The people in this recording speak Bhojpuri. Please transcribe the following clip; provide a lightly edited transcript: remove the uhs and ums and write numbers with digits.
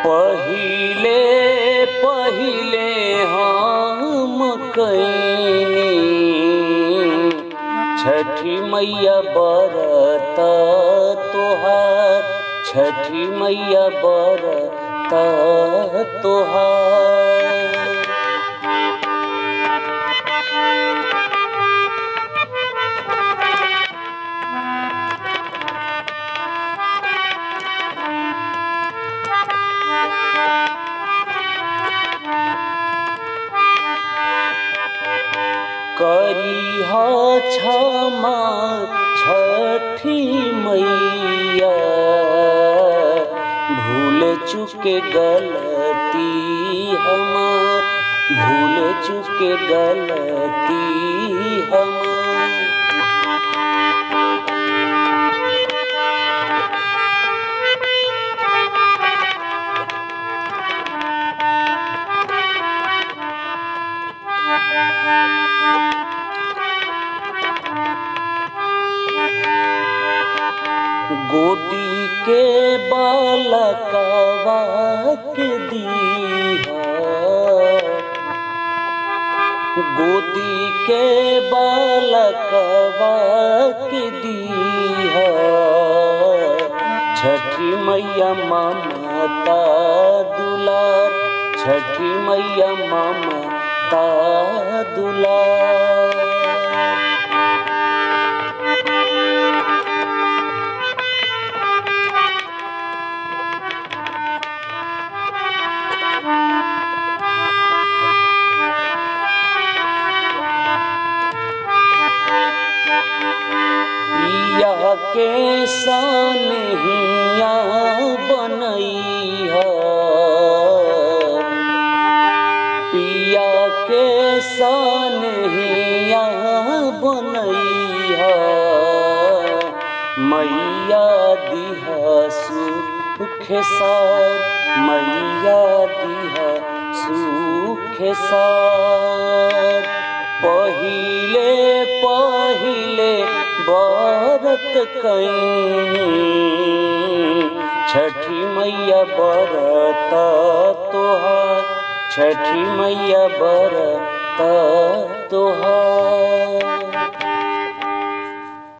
पहिले पहिले हम कैनी छठी मैया बरत तोहार, छठी मैया बरत तोहार। करिह क्षमा छठी मैया, भूल चुके गलती हमार, भूल चुके गलती हमार। गोदी के बालकवा के दीहा, गोदी के बालकवा के दीहा, छठी मैया ममता दुलार, छठी मैया ममता दुलार। पिया के सनहिया बनैहा, पिया के सनहिया बनैहा, मैया दिहा सुख सार, मैया दिहा सुख सार। पहिले पहिले बरत कैनी छठी मैया बरत तोहार, छठी मैया बरत तोहार।